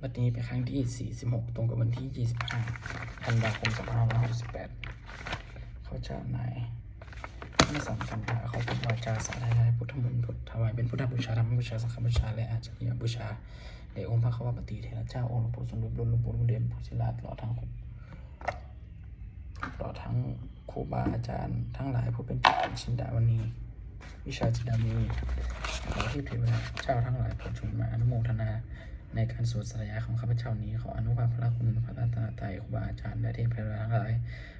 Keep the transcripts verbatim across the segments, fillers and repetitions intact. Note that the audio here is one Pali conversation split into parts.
บัดนี้เป็นครั้งที่ สี่สิบหก ตรงกับวันที่ ยี่สิบห้า ธันวาคม สองพันห้าร้อยหกสิบแปด ข้าพเจ้านาย ไม่สังกัญญา ขอเป็นวาจาสาธยายพุทธมนต์บท ถวายเป็นพุทธบูชา ธรรมบูชา สังฆบูชา และอาจาริยบูชาแด่องค์พระควัมปติเถระเจ้า องค์หลวงปู่สมเด็จ หลวงปู่บุญเรือน ปู่ศิลา ตลอดทั้ง ตลอดทั้งครูบาอาจารย์ทั้งหลายผู้เป็นเกียรติแห่งจินดามณี วิชาจินดามณี ขอเทพเทวดาเจ้าทั้งหลายโปรดจงมาอนุโมทนาในการสวดสาธยายของข้าพเจ้านี้ ขออนุภาพพระคุณพระรัตนตรัย ครูบาอาจารย์และเทพเทวดาทั้งหลาย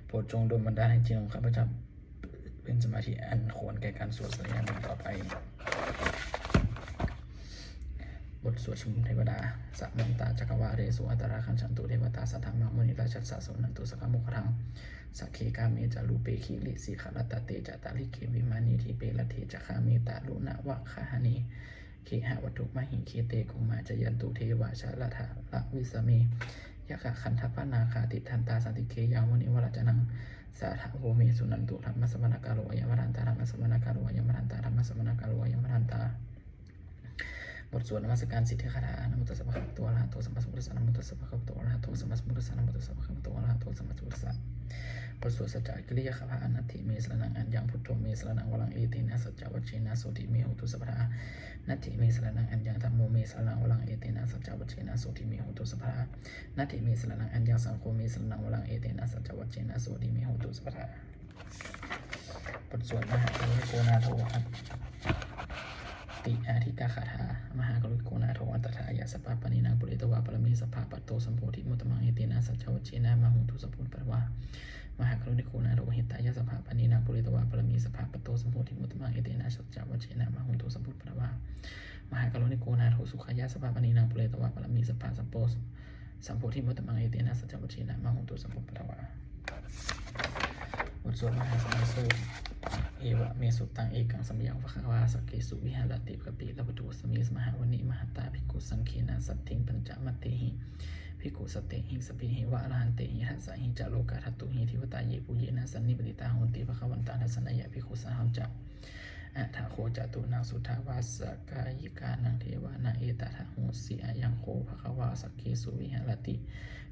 โปรดจงดลบันดาลให้จิตของข้าพเจ้าเป็นสมาธิอันควรแก่การสวดสาธยายต่อไป บทสวดชุมนุมเทวดา Samantā cakkavāḷesu atrāgacchantu devatā, saddhammaṃ munirājassa suṇantu saggamokkhadaṃ. Sagge kāme ca rūpe girisikharataṭe cantalikkhe vimāne, dīpe raṭṭhe ca gāme taruvanagahane gehavatthumhi khette, bhummā cāyantu devā jalathalavisame yakkhagandhabbanāgā, tiṭṭhantā santike yaṃ munivaravacanaṃ sādhavo me suṇantu. Dhammassavanakālo ayambhadantā. Dhammassavanakālo ayambhadantā. Dhammassavanakālo ayambhadantā. บทสวดนมัสการสิทธิคาถา Namo tassa bhagavato arahato sammāsambuddhassa. Namo tassa bhagavato arahato sammāsambuddhassa. Namo tassa bhagavato arahato sammāsambuddhassa. บทสวดสัจจกิริยาคาถา Natthi me saraṇaṃ aññaṃ, buddho me saraṇaṃ varaṃ, etena saccavajjena sotthi me hotu sabbadā. Natthi me saraṇaṃ aññaṃ, dhammo me saraṇaṃ varaṃ, etena saccavajjena sotthi me hotu sabbadā. Natthi me saraṇaṃ aññaṃ, saṅgho me saraṇaṃ varaṃ, etena saccavajjena sotthi me hotu sabbadā. บทสวดมหาการุณิโกนาโถ ติอาทิกาคาถา Mahākāruṇiko nātho atthāya sabbapāṇinaṃ, pūretvā pāramī sabbā patto sambodhimuttamaṃ, etena saccavajjena mā hontu sabbupaddavā. Mahākāruṇiko nātho hitāya sabbapāṇinaṃ, pūretvā pāramī sabbā patto sambodhimuttamaṃ, etena saccavajjena mā hontu sabbupaddavā. Mahākāruṇiko nātho sukhāya sabbapāṇinaṃ, pūretvā pāramī sabbā patto sambodhimuttamaṃ, etena saccavajjena mā hontu sabbupaddavā. บทสวดมหาสมัยสูตร Evaṃ me sutaṃ. Ekaṃ samayaṃ bhagavā sakkesu viharati kapilavatthusmiṃ mahāvane mahatā bhikkhusaṅghena saddhiṃ pañcamattehi bhikkhusatehi sabbeheva arahantehi. Dasahi ca lokadhātūhi devatā yebhuyyena sannipatitā honti bhagavantaṃ dassanāya bhikkhusaṅghañca. Atha kho catunnaṃ suddhāvāsakāyikānaṃ devānaṃ etadahosi: Ayaṃ kho bhagavā sakkesu viharati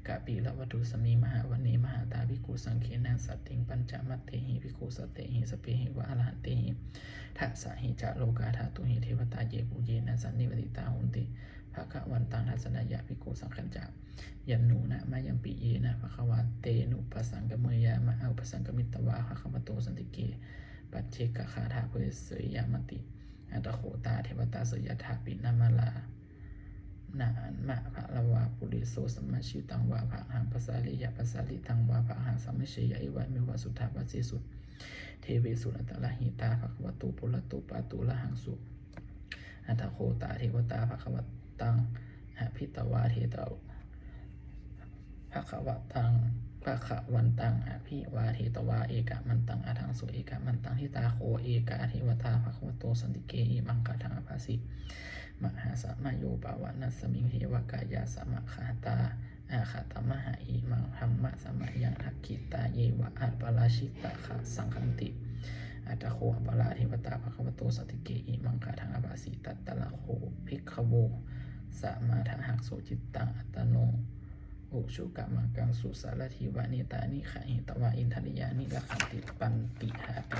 kapilavatthusmiṃ mahāvane mahatā bhikkhusaṅghena saddhiṃ pañcamattehi bhikkhusatehi sabbeheva arahantehi. Dasahi ca lokadhātūhi devatā yebhuyyena sannipatitā honti bhagavantaṃ dassanāya bhikkhusaṅghañca. Yannūna mayampi yena bhagavā tenupasaṅkameyyāma, upasaṅkamitvā bhagavato santike paccekagāthā bhāseyyāmāti. Atha kho tā devatā seyyathāpi nāma balavā puriso sammiñjitaṃ vā bāhaṃ pasāreyya, pasāritaṃ vā bāhaṃ sammiñjeyya, evameva suddhāvāsesu devesu antarahitā bhagavato purato pāturahaṃsu. Atha kho tā devatā bhagavantaṃ abhivādetvā bhagavantaṃ bhagavantaṃ abhivādetvā ekamantaṃ aṭṭhaṃsu. Ekamantaṃ ṭhitā kho ekā devatā bhagavato santike imaṃ gāthaṃ abhāsi: Mahāsamayo pavanasmiṃ devakāyā samāgatā, āgatamha imaṃ dhammasamayaṃ dakkhitāyeva aparājitasaṅghanti. Atha kho aparā devatā bhagavato santike imaṃ gāthaṃ abhāsi: Tatra kho bhikkhavo samādahaṃsu cittaṃ attano ujukamakaṃsu, sārathīva nettāni gahetvā indriyāni rakkhanti paṇḍitāti.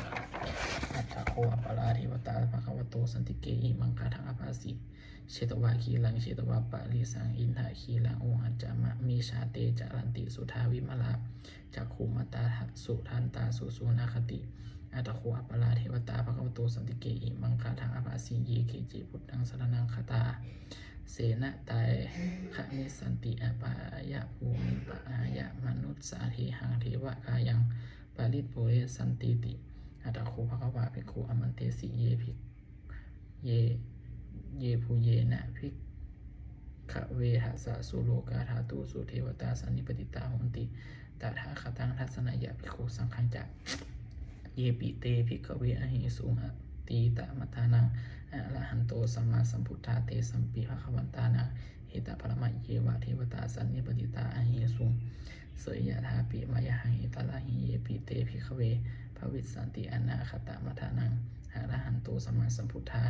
Atha kho aparā devatā bhagavato santike imaṃ gāthaṃ abhāsi: Chetvā khīlaṃ chetvā palighaṃ indakhīlaṃ ohaccamanejā, te caranti suddhā vimalā cakkhumatā sudantā susunāgāti. Atha kho aparā devatā bhagavato santike imaṃ gāthaṃ abhāsi: Ye keci buddhaṃ saraṇaṃ gatāse na te gamissanti apāyabhūmiṃ, pahāya mānusaṃ dehaṃ devakāyaṃ paripūressantīti. Atha kho bhagavā bhikkhū āmantesi: Ye bhik ye yebhuyyena bhikkhave dasasu lokadhātūsu devatā sannipatitā honti tathāgataṃ dassanāya bhikkhusaṅghañca. Yepi te bhikkhave ahesuṃ atītamaddhānaṃ arahanto sammāsambuddhā, tesampi bhagavantānaṃ etaparamāyeva devatā sannipatitā ahesuṃ, seyyathāpi mayhaṃ etarahi. Yepi te bhikkhave bhavissanti anāgatamaddhānaṃ arahanto sammāsambuddhā,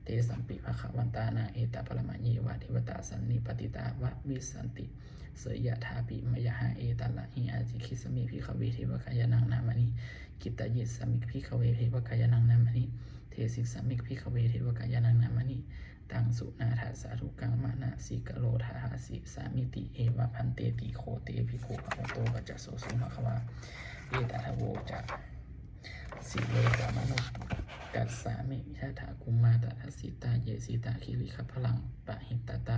Tesampi bhagavantānaṃ etaparamāyeva devatā sannipatitā bhavissanti. Seyyathāpi mayhaṃ etarahi ācikkhissāmi bhikkhave devakāyānaṃ nāmāni. Kittayissāmi bhikkhave devakāyānaṃ nāmāni. Desissāmi bhikkhave devakāyānaṃ nāmāni. Taṃ suṇātha sādhukaṃ manasikarotha bhāsissāmīti. Evambhanteti kho te bhikkhū bhagavato paccassosuṃ. Bhagavā etadavoca. Sīlaṃ samanukassāmi yathā bhummā tadassitā. Ye sitā girigabbharaṃ pahitattā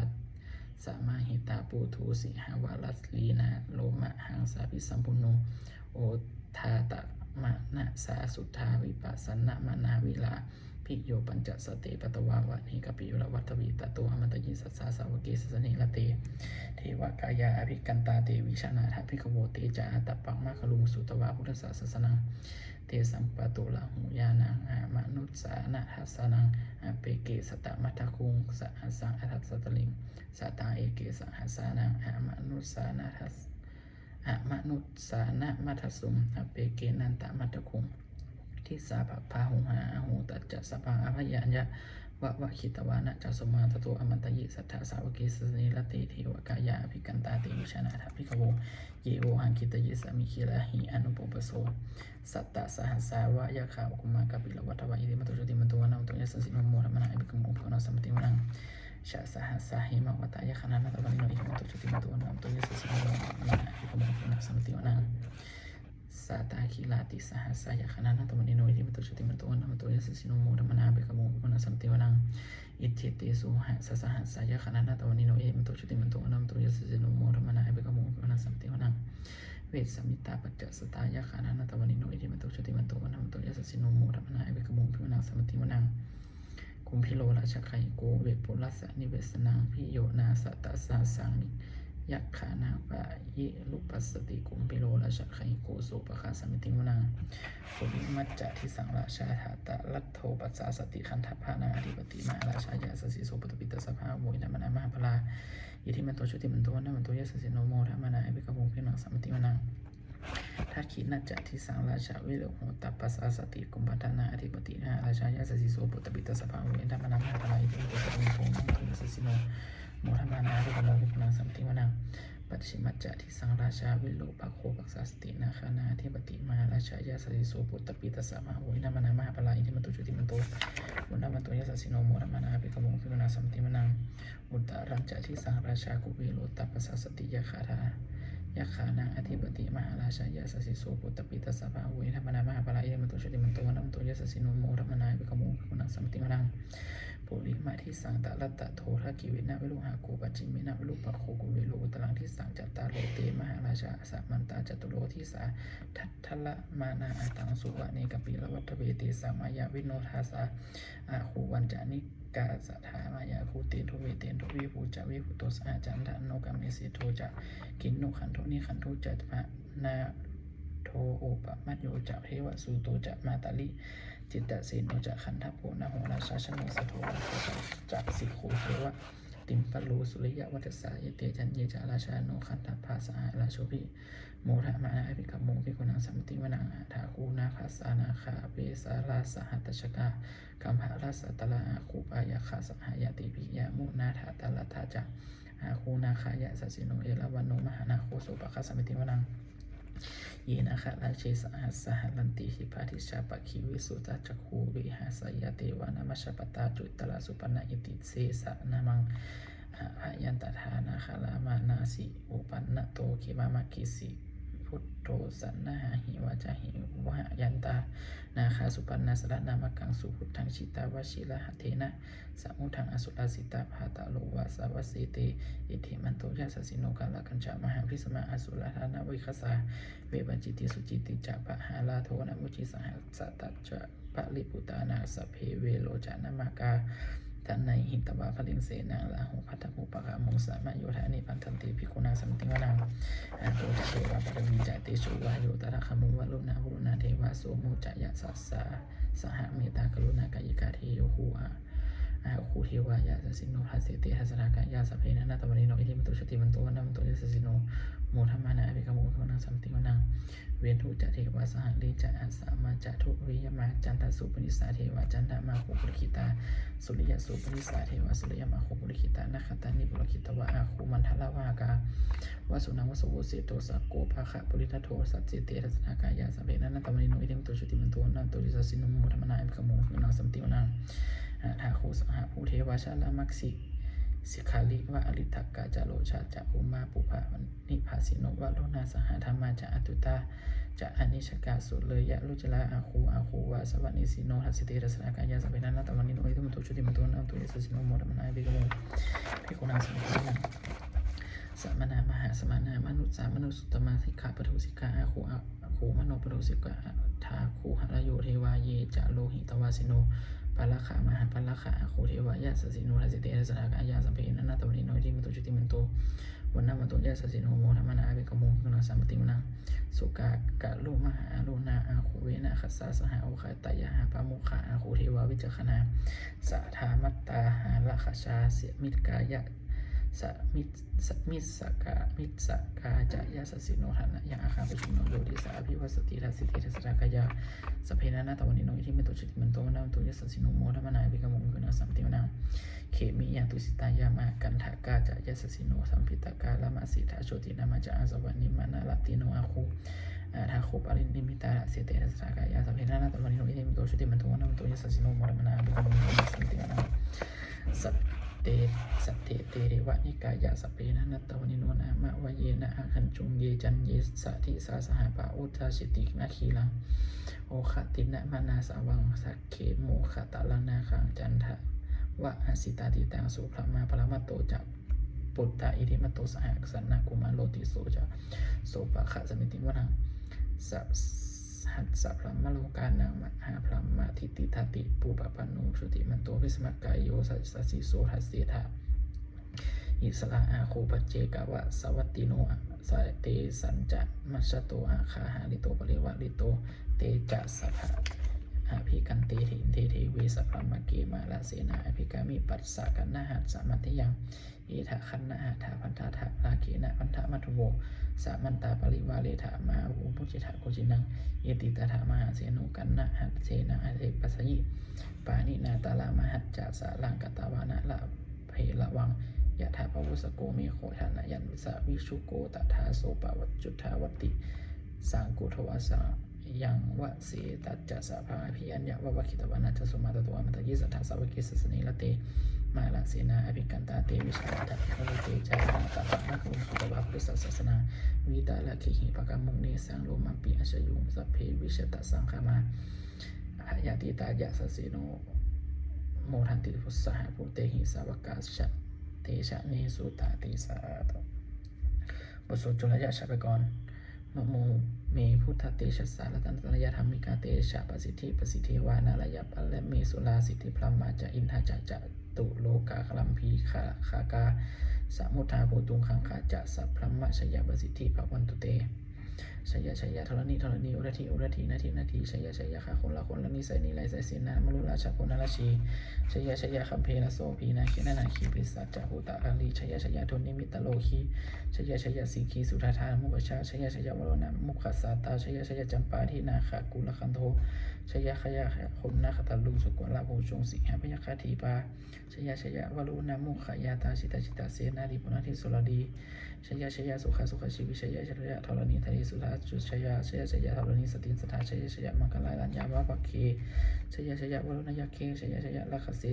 samāhitā puthū sīhāva sallīnā lomahaṃsābhisambhuno. Odātamanasā suddhā vippasannamanāvilā bhiyyo pañcasate ñatvā vane kāpilavatthave tato āmantayi satthā sāvake sāsane rate. Devakāyā abhikkantā te vijānātha bhikkhavo. Te ca ātappamakaruṃ sutvā buddhassa sāsanaṃ. Tesampāturahu ñāṇaṃ amanussāna dassanaṃ appeke satamaddakkhuṃ sahassaṃ atha sattariṃ. Sataṃ eke sahassānaṃ amanussāna das amanussānamaddasuṃ appekenantamaddakkhuṃ. Disā pabbāhuṃ hārāhu tañca sabbaṃ abhayaññā vavakkhitvāna cakkhumā tato āmantayi satthā sāvake sāsane rate. Devakāyā abhikkantā te vijānātha bhikkhavo. Ye vohaṃ kittayissāmi girāhi anupubbaso. Sattasahassā va yakkhā bhummā kāpilavatthavā iddhimanto jutimanto vaṇṇavanto yasassino modamānā abhikkāmuṃ bhikkhūnaṃ samitiṃ vanaṃ. Chasahassā hemavatā yakkhā nānattavaṇṇino iddhimanto jutimanto vaṇṇavanto yasassino modamānā abhikkāmuṃ bhikkhūnaṃ samitiṃ vanaṃ. Sātāgirā tisahassā yakkhā nānattavaṇṇino iddhimanto jutimanto vaṇṇavanto yasassino modamānā abhikkāmuṃ bhikkhūnaṃ samitiṃ vanaṃ. Iccete soḷasasahassā yakkhā nānattavaṇṇino iddhimanto jutimanto vaṇṇavanto yasassino modamānā abhikkāmuṃ bhikkhūnaṃ samitiṃ vanaṃ. Vessāmittā pañcasatā yakkhā nānattavaṇṇino iddhimanto jutimanto vaṇṇavanto yasassino modamānā abhikkāmuṃ bhikkhūnaṃ samitiṃ vanaṃ. Kumbhīro rājagahiko vepullassa nivesanaṃ bhiyyo naṃ satasahassaṃ yakkhānaṃ payirupāsati. Kumbhīro rājagahiko sopāga samitiṃ vanaṃ. Purimañca disaṃ rājā dhataraṭṭho pasāsati gandhabbānaṃ ādhipati mahārājā yasassi so. Puttāpi tassa bahavo indanāmā mahabbalā iddhimanto jutimanto vaṇṇavanto yasassino modamānā abhikkāmuṃ bhikkhūnaṃ samitiṃ vanaṃ. Dakkhiṇañca disaṃ rājā virūḷho taṃ pasāsati kumbhaṇḍānaṃ ādhipati mahārājā yasassi so. Puttāpi tassa bahavo indanāmā mahabbalā iddhimanto jutimanto vaṇṇavanto yasassino modamānā abhikkāmuṃ bhikkhūnaṃ samitiṃ vanaṃ. Pacchimañca disaṃ rājā virūpakkho pasāsati nāgānaṃ ādhipati mahārājā yasassi so. Puttāpi tassa bahavo indanāmā mahabbalā iddhimanto jutimanto vaṇṇavanto yasassino modamānā abhikkāmuṃ bhikkhūnaṃ samitiṃ vanaṃ. Uttarañca disaṃ rājā kuvero taṃ pasāsati yakkhānaṃ ādhipati mahārājā yasassi so. Puttāpi tassa bahavo indanāmā mahabbalā iddhimanto jutimanto vaṇṇavanto yasassino modamānā abhikkāmuṃ bhikkhūnaṃ samitiṃ vanaṃ. Purimadisaṃ dhataraṭṭho dakkhiṇena virūḷhako pacchimena virūpakkho kuvero uttaraṃ disaṃ. Cattāro te mahārājā samantā caturo disā daddallamānā aṭṭhaṃsu vane kāpilavatthave. Tesaṃ māyāvino dāsā āgū vañcanikā saṭhā māyā kuṭeṇḍu veṭeṇḍu viṭū ca viṭuṭo saha candano kāmesu. Indrajit ca kinnughaṇḍu nighaṇḍu ca panādo opamañño ca devasūto ca mātali cittaseno ca gandhabbo naḷorājā janosabho rājā ca sikhū deva tippalo suriyavacchasā. Ete caññe ca rājāno gandhabbā saha rājubhi modamānā abhikkāmuṃ bhikkhūnaṃ samitiṃ vanaṃ. Athāgū nābhasā nāgā vesālā sahatacchakā kambalassatarā āgū pāyāgā saha ñātibhi. Yāmunā dhataraṭṭhā ca āgū nāgā yasassino erāvaṇo mahānāgo sopāga samitiṃ vanaṃ. Ye nāgarāje sahasā haranti dibbā dijā pakkhi visuddhacakkhū vehāsayā te vanamajjhapattā citrā supaṇṇā iti tesa nāmaṃ. Abhayantadā nāgarāmā nāsi upaṇṇato khemamakkhisi buddho saṇhāhi vācāhi vaṇṇayantā nāgā supaṇṇā saraṇamakaṃsu buddhaṃ jitā vajirahatthena samuddaṃ asurā sitā bhātaro vāsavassete iddhimanto yasassino. Kālakañjā mahābhismā asurā dānaveghasā vepacitti sucitti ca pahārādo namucī saha. Satañca baliputtānaṃ sabbe verocanāmakā sannayhitvā baliṃ senaṃ rāhubhaddamupāgamuṃ samayodāni bhaddante bhikkhūnaṃ samitiṃ vanaṃ. Āpo ca devā paṭhavī ca tejo vāyo tadāgamuṃ varuṇā vāruṇā devā somo ca yasasā saha mettākaruṇākāyikā ṭhāto āgū Āgū devā yasassino dasete dasadhā kāyā sabbe nānattavaṇṇino iddhimanto jutimanto vaṇṇavanto yasassino modamānā abhikkāmuṃ bhikkhūnaṃ samitiṃ vanaṃ. Veṇḍū ca devā sahalī ca asamā ca duve yamā candassūpanisā devā candamāgū purakkhitā. Suriyassūpanisā devā suriyamāgū purakkhitā nakkhattāni purakkhitvā āgū mandavalāhakā. Vasūnaṃ vāsavo seṭṭho sakkopāga purindado dasete dasadhā kāyā sabbe nānattavaṇṇino iddhimanto jutimanto vaṇṇavanto yasassino modamānā abhikkāmuṃ bhikkhūnaṃ samitiṃ vanaṃ. Athāgū sahabhū devā jalamaggisikhāriva ariṭṭhakā ca rojā ca ummāpupphanibhāsino varuṇā sahadhammā ca accutā ca anejakā sūleyyarucirā āgū āgū vāsavanesino dasete dasadhā kāyā sabbe nānattavaṇṇino iddhimanto jutimanto vaṇṇavanto yasassino modamānā abhikkāmuṃ bhikkhūnaṃ samitiṃ vanaṃ. Samānā mahāsamānā mānusā mānusuttamā sikkhapadūsikā āgū āgū manopadūsikā athāgū harayo devā ye ca lohitavāsino pāragā mahāpāragā āgū devā yasassino dasete dasadhā kāyā sabbe nānattavaṇṇino iddhimanto jutimanto vaṇṇavanto yasassino modamānā abhikkāmuṃ bhikkhūnaṃ samitiṃ vanaṃ. Sukkā karumhā aruṇā āgū venaṃ kasā saha oghatiṇhā pāmokkhā āgū devā vicakkhaṇā sadāmattā hāragajā samikāya samik samissakā missakā ca yasassino thanayaṃ āgā pajjunno yo disā abhivassati dasete dasadhā kāyā sabbe nānattavaṇṇino iddhimanto jutimanto vaṇṇavanto yasassino modamānā abhikkāmuṃ bhikkhūnaṃ samitiṃ vanaṃ. Khemiyā tusitā yāmā kaṭṭhakā ca yasassino lambitakā lāmaseṭṭhā jotināmā ca āsavā nimmānaratino āgū athāgū paranimmitā dasete dasadhā kāyā sabbe nānattavaṇṇino iddhimanto jutimanto vaṇṇavanto yasassino modamānā abhikkāmuṃ bhikkhūnaṃ samitiṃ vanaṃ. Saṭṭhete saṭṭhete devanikāyā sabbe nānattavaṇṇino nāmavayena āgañchuṃ ye caññe sadisā saha pavutthajātiṃ nāgiriṃ oghatiṇṇamanāsavaṃ dakkhemoghataraṃ nāgaṃ candaṃva asitātitaṃ. So brahmā paramatto ca puttā iddhimato saha sanaṅkumāro tisso ca sopāga samitiṃ vanaṃ. Sahassabrahmalokānaṃ mahābrahmābhitiṭṭhati pubbaṇṇo jutimanto bhismākāyo yasassi so dasettha issarā āgū paccekavasavattino. Tesañca majjhato āgā hārito parivārito. Te ca sabbe abhikkante inde deve sabrahmake mārasenā abhikkāmi. Passa kaṇhassa mandiyaṃ etha gaṇhatha bandhatha rāgena bandhamatthu vo. Samantā parivāretha mā vo muñcittha koci naṃ. Iti tattha mahāseno kaṇhasenaṃ āṭāpaccayi pāṇinā talamāhacca saraṃ katvāna bheravaṃ. Yathā pāvussako megho thanayantaṃ visuddhako tathā so paccudāvatti saṅkuddho asayaṃvase. Tañca sabbaṃ abhiññāya vavakkhitvāna cakkhumā tato āmantayi satthā sāvake sāsane rate. Mārasenā abhikkantā te vijānātha bhikkhavo. Te ca ātappamakaruṃ sutvā buddhassa sāsanaṃ. Vītarāgehi pakkāmuṃ nesaṃ lomampi iñjayuṃ. Sabbe vijitasaṅgāmā bhayātītā yasassino modanti saha bhūtehi sāvakā te janesutāti. Sādhu. บทสวดจุลยะฉัตรปกรณ์ Namo me buddhatejassā ratanattayadhammikā tejapasiddhi pasīdevā nārāyaparamesurā siddhibrahmā ca indā ca catulokā gambhīrakkhakā samuddā bhūtuṃ gaṅgā ca sabrahmajayapasiddhi bhavantu te. Jaya jaya dharaṇi dharaṇī udadhi udadhī nadi nadī jaya jaya gaganalatanalanisai nirayasai sennāmarorājabala narajī jaya jaya gambhīrasobhī nāgī nāgī pisāca bhūtakālī jaya jaya dunnimittarogī jaya jaya sikhī sudaṭṭhā mukhajā jaya jaya varuṇamukhasātrā jaya jaya campādināgakulagantho jaya jaya gaganalatanalanisai sukurabbhujaṅgā sīhabyagghadīpā jaya jaya varuṇamukhayātrā jita jita senārī punarī suradī jaya jaya sukhā sukhā jīvī jaya jaya dharaṇītale sukhā sujayā jaya jaya dharaṇī santin sadā jaya jaya maṅkarājaraññā vāmabhage jaya jaya varuṇayakkhe jaya jaya rakkhase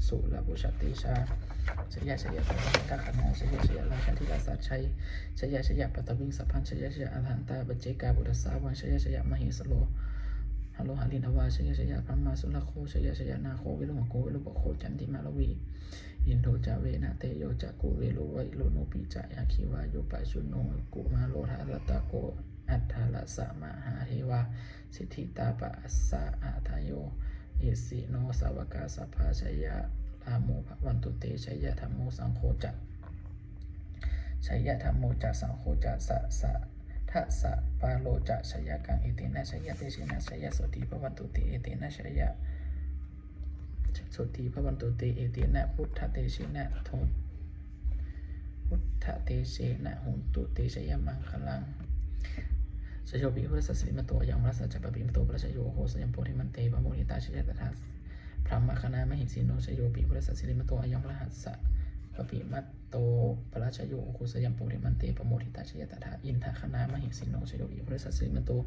surabhujatejā jaya jaya brahmagaṇā jaya jaya rājādhirājasājjai jaya jaya paṭhaviṃ sabbaṃ jaya jaya arahantā paccekabuddhasāvaṃ jaya jaya mahesuro haro harindevā jaya jaya brahmā surakkho jaya jaya nāgo viruḷhako virūpakkho candimā ravi indo ca venateyyo ca kuvero varuṇopi ca aggi vāyo pajjunno kumāro dhataraṭṭhako aṭṭhārasa mahādevā siddhitāpasa-ādayo isino sāvakā sabbā jaya rāmo bhavantu te jaya dhammo saṅgho ca jaya dhammo ca saṅgho ca sa sa dasapālo ca jayakaṃ etena jayatejena jayasotthī bhavantu te etena jaya sotthī bhavantu te. Etena buddhatejena ho buddhatejena hotu te jayamaṅgalaṃ. Jayopi buddhassa sirīmato ayaṃ mārassa ca pāpimato parājayo ugghosayuṃ bodhimaṇḍe pamoditā jaya tadā brahmagaṇā mahesino. Jayopi buddhassa sirīmato ayaṃ mārassa pāpimato parājayo ugghosayuṃ bodhimaṇḍe pamoditā jaya tadā indagaṇā mahesino. Jayopi buddhassa sirīmato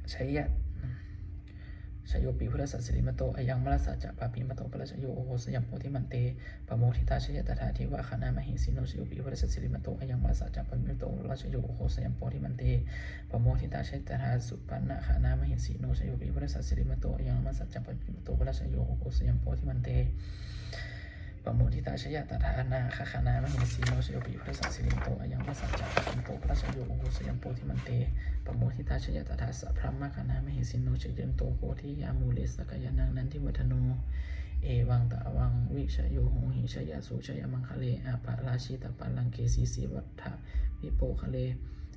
jaya Jayopi buddhassa sirīmato ayaṃ mārassa ca pāpimato parājayo ugghosayuṃ bodhimaṇḍe pamoditā jaya tadā devagaṇā mahesino. Jayopi buddhassa sirīmato ayaṃ mārassa ca pāpimato parājayo ugghosayuṃ bodhimaṇḍe pamoditā jaya tadā supaṇṇagaṇā mahesino. Jayopi buddhassa sirīmato ayaṃ mārassa ca pāpimato parājayo ugghosayuṃ bodhimaṇḍe pamoditā jaya tadā nāgagaṇā mahesino. Jayopi buddhassa sirīmato ayaṃ mārassa ca pāpimato parājayo ugghosayuṃ bodhimaṇḍe pamoditā jaya tadā sabrahmagaṇā mahesino. Jayanto bodhiyā mūle sakyānaṃ nandivaḍḍhano, evaṃ tvaṃ vijayo hohi jayassu jayamaṅgale, aparājitapallaṅke sīse paṭhavipokkhare,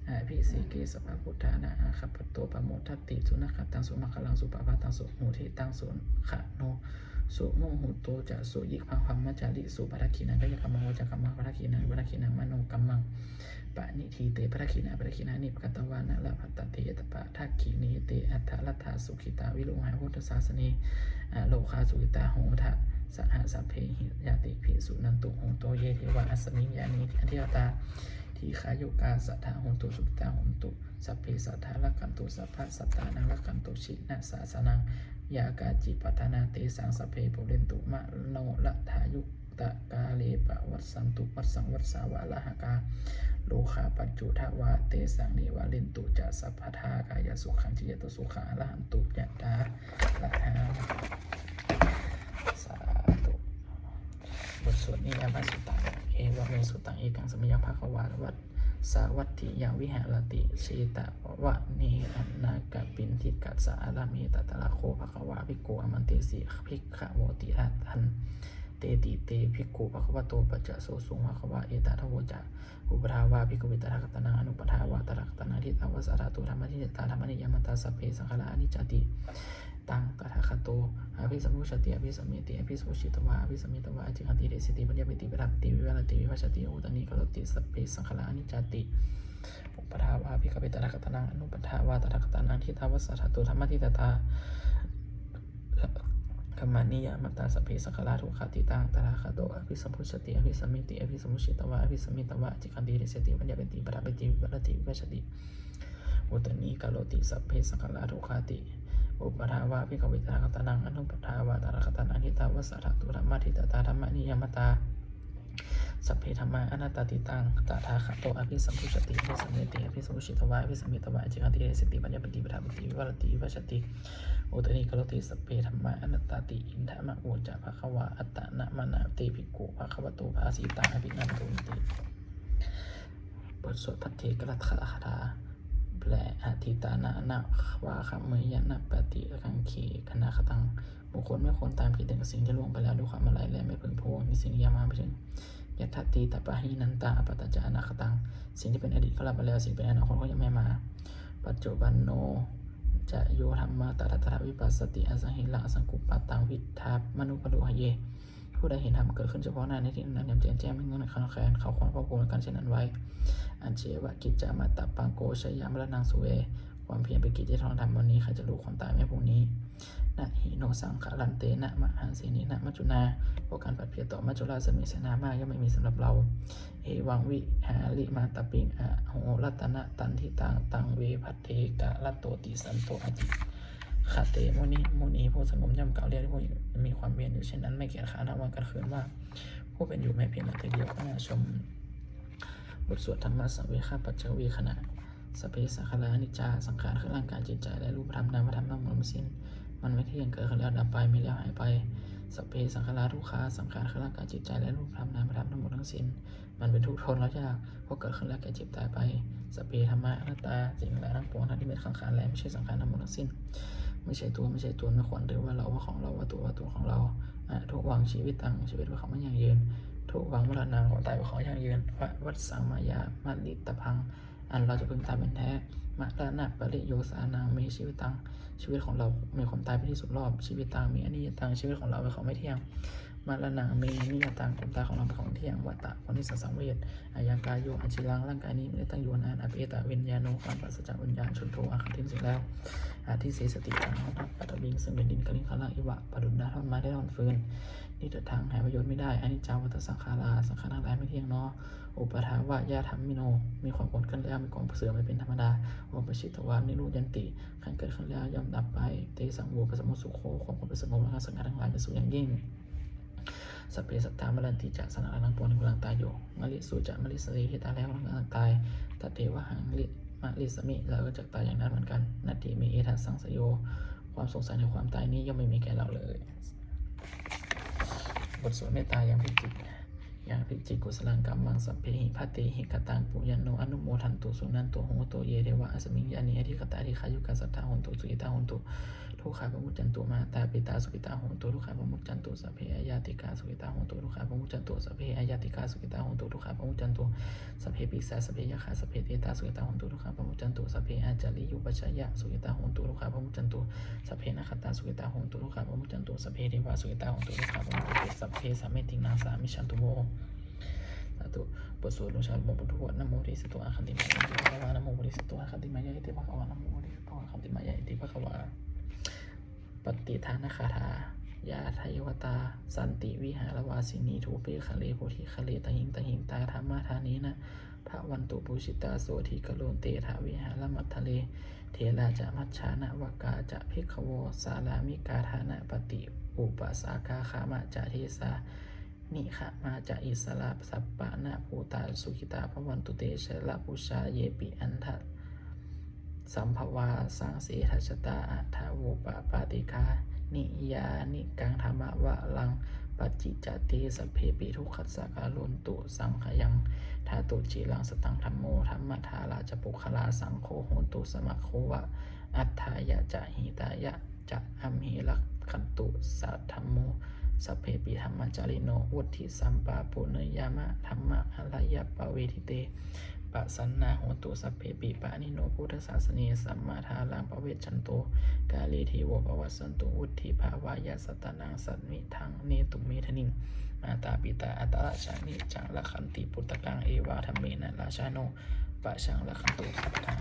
abhiseke sabbabuddhānaṃ aggappatto pamodati. Sunakkhattaṃ sumaṅgalaṃ supabhātaṃ suhuṭṭhitaṃ sukhaṇo sumuhutto ca suyiṭṭhaṃ brahmacārisu, padakkhiṇaṃ kāyakammaṃ vācākammaṃ padakkhiṇaṃ padakkhiṇaṃ manokammaṃ paṇidhī te padakkhiṇā, padakkhiṇāni katvāna labhantatthe padakkhiṇe. Te atthaladdhā sukhitā viruḷhā buddhasāsane, arogā sukhitā hotha saha sabbehi ñātibhi. Suṇantu bhonto ye devā asmiṃ ṭhāne adhigatā, dīghāyukā sadā hontu sukhitā hontu sabbe sadā, rakkhantu sabbasattānaṃ rakkhantu jinasāsanaṃ, yā kāci patthanā tesaṃ sabbe pūrentu manorathā. Yuttakāle pavassantu vassaṃ vassāvalāhakā, rogā pajjuṭṭhā vā tesaṃ nivārentu ca sabbadā, kāyasukhaṃ jīvatu sukhaṃ arahantu yathārahaṃ. Sādhu. บทสวดนิยามสุตตัง Evaṃ me sutaṃ. Ekaṃ samayaṃ bhagavā sāvatthiyaṃ viharati jetavane anāthapiṇḍikassa ārāme. Tatra kho bhagavā bhikkhū āmantesi bhikkhavoti. Bhadanteti te bhikkhū bhagavato paccassosuṃ. Bhagavā etadavoca. Uppādā vā bhikkhave tathāgatānaṃ anuppādā vā tathāgatānaṃ ṭhitā va sā dhātu dhammaṭṭhitatā dhammaniyāmatā sabbe saṅkhārā aniccāti. Taṃ tathāgato abhisambujjhati abhisameti abhisambujjhitvā abhisametvā ācikkhati deseti paññapeti paṭṭhapeti vivarati vibhajati uttānīkaroti sabbe saṅkhārā aniccāti. Uppādā vā bhikkhave tathāgatānaṃ anuppādā vā tathāgatānaṃ ṭhitā va sā dhātu dhammaṭṭhitatā dhammaniyāmatā sabbe saṅkhārā dukkhāti. Taṃ tathāgato abhisambujjhati abhisameti abhisambujjhitvā abhisametvā ācikkhati deseti paññapeti paṭṭhapeti vivarati vibhajati uttānīkaroti sabbe saṅkhārā dukkhāti. Uppādā vā bhikkhave tathāgatānaṃ anuppādā vā tathāgatānaṃ ṭhitā va sā dhātu dhammaṭṭhitatā dhammaniyāmatā sabbe dhammā anattāti. Taṃ tathāgato abhisambujjhati abhisameti abhisambujjhitvā abhisametvā ācikkhati deseti paññapeti paṭṭhapeti vivarati vibhajati uttānīkaroti sabbe dhammā anattāti. Idamavoca bhagavā. Attamanā te bhikkhū bhagavato bhāsitaṃ abhinandunti. บทสวดภัทเทกรัตตคาถา แปล Adhiṭṭhānā nānvāgameyya nappaṭikaṅkhe anāgataṃ. บุคคลไม่ควรตามคิดถึงสิ่งที่ล่วงไปแล้วด้วยความอาลัย และไม่พึงพะวงถึงสิ่งที่ยังมาไม่ถึง Yadatītaṃ pahīnantaṃ appattañca anāgataṃ. สิ่งที่เป็นอดีตก็ละไปแล้ว สิ่งเป็นอนาคตก็ยังไม่มา Paccuppanno ca yo dhammaṃ tattha tattha vipassati, asaṃhiraṃ asaṅkuppaṃ taṃ viddhā manubrūhaye. ผู้ใดเห็นธรรมเกิดขึ้นเฉพาะหน้าในที่นั้นๆ อย่างแจ่มแจ้ง ไม่ง่อนคลอนแคลน เขาควรพอกพูนการเช่นนั้นไว้ Ajjeva kiccamātappaṃ ko jaññā maraṇaṃ suve. ความเพียรเป็นกิจที่ต้องทำวันนี้ ใครจะรู้ความตายแม้พรุ่งนี้ Na hi no saṅgarantena mahāsenena maccunā. เพราะการผัดเพี้ยนต่อมัจจุราชซึ่งมีเสนามาก ย่อมไม่มีสำหรับเรา Evaṃ vihārimātāpiṃ ahorattamatanditaṃ taṃ ve bhaddekarattoti santo ācikkhate muni. มุนีผู้สงบย่อมกล่าวเรียกผู้มีความเพียรอยู่เช่นนั้น ไม่เกียจคร้านทั้งวันกลางคืนว่า ผู้เป็นอยู่แม้เพียงนาทีเดียวก็น่าชม บทสวดธัมมสังเวคปัจจเวกขณะ Sabbe saṅkhārā aniccā. สังขารคือร่างกายจิตใจและรูปธรรมนามธรรมทั้งหมดทั้งสิ้น มันไม่เที่ยง เกิดขึ้นแล้วดับไป มีแล้วหายไป Sabbe saṅkhārā dukkhā. สังขารคือร่างกายจิตใจและรูปธรรมนามธรรมทั้งหมดทั้งสิ้น มันเป็นทุกข์ทนแล้วยาก เพราะเกิดขึ้นแล้วแก่เจ็บตายไป Sabbe dhammā anattā. สิ่งทั้งหลายทั้งปวงทั้งที่เป็นสังขารและไม่ใช่สังขารทั้งหมดทั้งสิ้น ไม่ใช่ตัวไม่ใช่ตน ไม่ควรถือว่าเราว่าของเราว่าตัวว่าตนของเรา Adhuvaṃ jīvitaṃ. ชีวิตเป็นของไม่ยั่งยืน Dhuvaṃ maraṇaṃ. ความตายเป็นของยั่งยืน Avassaṃ mayā maritabbaṃ. อันเราจะพึงตายเป็นแท้ Maraṇapariyosānaṃ me jīvitaṃ ชีวิตของเรามีความตายเป็นที่สุดรอบ Jīvitaṃ me aniyataṃ ชีวิตของเราเป็นของไม่เที่ยง Maraṇaṃ me niyataṃ ความตายของเราเป็นของเที่ยง Vata ควรที่จะสังเวช Ayaṃ kāyo aciraṃ ร่างกายนี้ไม่ได้ตั้งอยู่นาน Apetaviññāṇo ปราศจากวิญญาณ Chuḍḍho อันเขาทิ้งเสียแล้ว Adhisessati จักห้องพัก Paṭhaviṃ ซึ่งแผ่นดิน Kaliṅgaraṃ iva ประดุจดังท่อนไม้และท่อนฟืน Nidaṭṭhaṃ หาประโยชน์ไม่ได้ Aniccā vata saṅkhārā สังขารทั้งหลายไม่เที่ยงหนอ Uppādavayadhammino มีความเกิดขึ้นแล้วมีความเสื่อมไปเป็นธรรมดา Uppajjitvā nirujjhanti ครั้นเกิดขึ้นแล้วย่อมดับไป Tesaṃ vūpasamo sukho ความเกิดเป็นสุขของสังขารทั้งหลายเป็นสุขอย่างยิ่ง Sabbe sattā maranti ca สัตว์ทั้งหลายทั้งปวงถึงเวลาตายอยู่ Mariṃsu ca marissare ที่ตายแล้วกำลังตาย Tathevāhaṃ marissāmi เราก็จักตายอย่างนั้นเหมือนกัน Natthi me ettha saṃsayo ความสงสัยในความตายนี้ย่อมไม่มีแก่เราเลย บทสวดเมตตายังพิจิตร Yaṃ kiñci kusalaṃ kammaṃ sabbehi katehi kataṃ puññaṃ no anumodantu suṇantu bhonto ye devā asmiṃ ṭhāne adhigatā dīghāyukā sadā hontu sukhitā hontu dukkhā pamuccantu. Mātā pitā sukhitā hontu dukkhā pamuccantu. Sabbe aññātikā sukhitā hontu dukkhā pamuccantu. Sabbe aññātikā sukhitā hontu dukkhā pamuccantu. Sabbe pisā sabbe yakkhā sabbe petā sukhitā hontu dukkhā pamuccantu. Sabbe ācariyupajjhāyā sukhitā hontu dukkhā pamuccantu. Sabbe nakkhattā sukhitā hontu dukkhā pamuccantu. Sabbe devā sukhitā hontu dukkhā pamuccantu. Sabbe sampattīnaṃ samijjhantu vo. Sādhu. บทสวดบูชาหลวงปู่ทวด Namo bodhisatto āgantimāya iti bhagavā. Namo bodhisatto āgantimāya iti bhagavā. Namo bodhisatto āgantimāya iti bhagavā. Pattidānagāthā. Yā devatā santi vihāravāsinī thūpe ghare bodhighare tahiṃ tahiṃ tā dhammadānena bhavantu pūjitā sotthiṃ karontedha vihāramaṇḍale. Therā ca majjhā navakā ca bhikkhavo sārāmikā dānapatī upāsakā gāmā ca desā nigamā ca issarā sappāṇabhūtā sukhitā bhavantu te. Jalābujā yepi aṇḍasambhavā saṃsedajātā athavopapātikā niyyānikaṃ dhammavaraṃ paṭicca te sabbepi dukkhassa karontu saṅkhayaṃ. Ṭhātu ciraṃ sataṃ dhammo dhammaddharā ca puggalā saṅgho hotu samaggo va atthāya ca hitāya ca amhe rakkhatu saddhammo. Sabbepi dhammacārino vuḍḍhisampāpuṇeyyāma dhamme ariyappavedite. Pasannā hontu sabbepi pāṇino buddhasāsane sammādhāraṃ pavecchanto kāle devo pavassantu vuḍḍhibhāvāya sattānaṃ samiddhaṃ netu medaniṃ. Mātā pitā atrajaṃ niccaṃ rakkhanti puttakaṃ evadhammena rājāno pajaṃ rakkhantu sabbadā.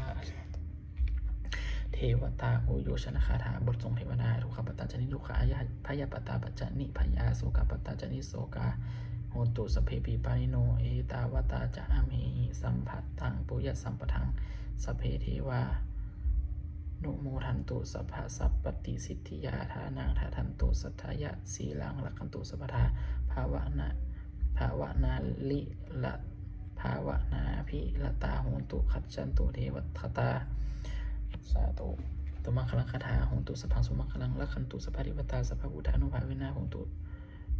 Devatāuyyojanagāthā. บทสวดเทวดา Dukkhappattā ca niddukkhā bhayappattā ca nibbhayā sokappattā ca nissokā hontu sabbepi pāṇino. Ettāvatā ca amhehi sambhataṃ puññasampadaṃ sabbe devānumodantu sabbasampattisiddhiyā. Dānaṃ dadantu saddhāya sīlaṃ rakkhantu sabbadā. Bhāvanā bhāvanābhira bhāvanābhiratā hontu gacchantu devatāgatā. Sādhu. Sumaṅgalagāthā. Hotu sabbaṃ sumaṅgalaṃ rakkhantu sabbadevatā sabbabuddhānubhāvena hotu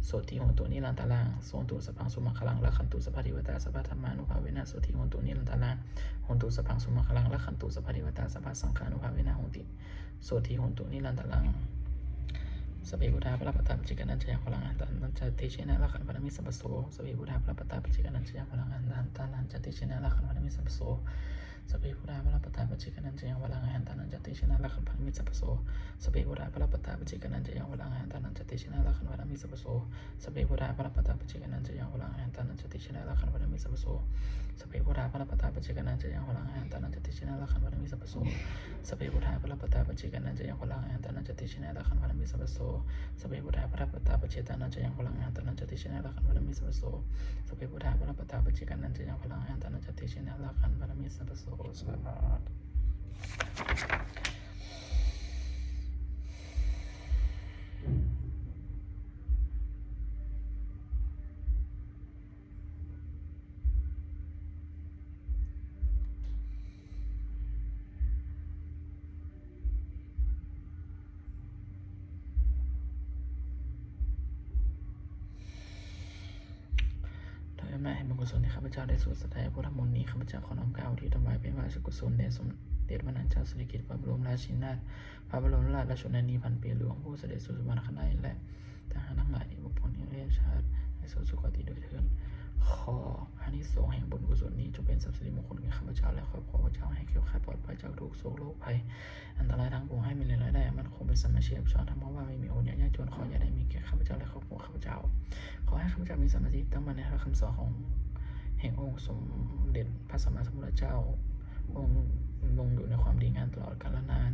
sotthī hontu nirantaraṃ. Hotu sabbaṃ sumaṅgalaṃ rakkhantu sabbadevatā sabbadhammānubhāvena sotthī hontu nirantaraṃ. Hotu sabbaṃ sumaṅgalaṃ rakkhantu sabbadevatā sabbasaṅghānubhāvena hotu sotthī hontu nirantaraṃ. Sabbe buddhā balappattā paccekānañca yaṃ balaṃ arahantānañca tejena rakkhaṃ bandhāmi sabbaso. Sabbe buddhā balappattā paccekānañca yaṃ balaṃ arahantānañca tejena rakkhaṃ bandhāmi sabbaso. Sabbe buddhā balappattā paccekānañca yaṃ balaṃ arahantānañca tejena rakkhaṃ bandhāmi sabbaso. Sabbe buddhā balappattā paccekānañca yaṃ balaṃ arahantānañca tejena rakkhaṃ bandhāmi sabbaso. Sabbe buddhā balappattā paccekānañca yaṃ balaṃ arahantānañca tejena rakkhaṃ bandhāmi sabbaso. Sabbe buddhā balappattā paccekānañca yaṃ balaṃ arahantānañca tejena rakkhaṃ bandhāmi sabbaso. Sabbe buddhā balappattā paccekānañca yaṃ balaṃ arahantānañca tejena rakkhaṃ bandhāmi sabbaso. Sabbe buddhā balappattā paccekānañca yaṃ balaṃ arahantānañca tejena rakkhaṃ bandhāmi sabbaso. Sabbe buddhā balappattā paccekānañca yaṃ balaṃ arahantānañca tejena rakkhaṃ bandhāmi sabbaso. Sādhu. ด้วยอำนาจแห่งบุญกุศลที่ข้าพเจ้าได้สวดสาธยายพุทธมนต์นี้ ข้าพเจ้าขอน้อมเกล้าอุทิศถวายเป็นพระราชกุศลแด่สมเด็จพระนางเจ้าสิริกิติ์ พระบรมราชินีนาถ พระบรมราชชนนีพันปีหลวง ผู้เสด็จสู่สวรรคาลัย และทหารทั้งหลายที่ปกป้องในอริยชาติ ให้สู่สุคติโดยเทอญ ขออ อานิสงส์แห่งบุญกุศลนี้จงเป็นทรัพย์สิริมงคลแก่ข้าพเจ้าและครอบครัวข้าพเจ้า ให้แคล้วคลาดปลอดภัยจากทุกข์โศกโรคภัยอันตรายทั้งปวง ให้มีรายได้อันมั่นคง เป็นสัมมาชีพอับชอบ ทำความว่าไม่มีอดอยากยากจน ขออย่าได้มีแก่ข้าพเจ้าและครอบครัวข้าพเจ้า ขอให้ข้าพเจ้ามีสัมมาชีพตั้งมั่นในพระคำสอนของแห่งองค์สมเด็จพระสัมมาสัมพุทธเจ้า องค์ดำรงอยู่ในความดีงามตลอดกาลนาน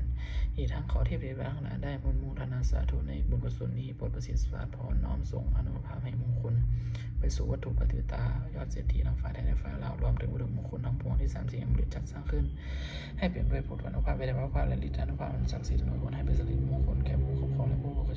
อีกทั้งขอเทพเทวดาทั้งหลายได้อนุโมทนาสาธุในบุญกุศลนี้ โปรดประสิทธิ์ประสาทพร น้อมส่งอานุภาพแห่งมงคล ไปสู่วัตถุปฏิปทายอดเศรษฐีทั้งฝ่ายไทยและฝ่ายลาว รวมถึงวัตถุมงคลทั้งปวงที่สามสิงห์อมฤตจัดสร้างขึ้น ให้เปี่ยมด้วยพุทธานุภาพ เวทานุภาพ และฤทธานุภาพอันศักดิ์สิทธิ์อำนวยผลให้เป็นสิริมงคลแก่ผู้ครอบครองและผู้บริโภค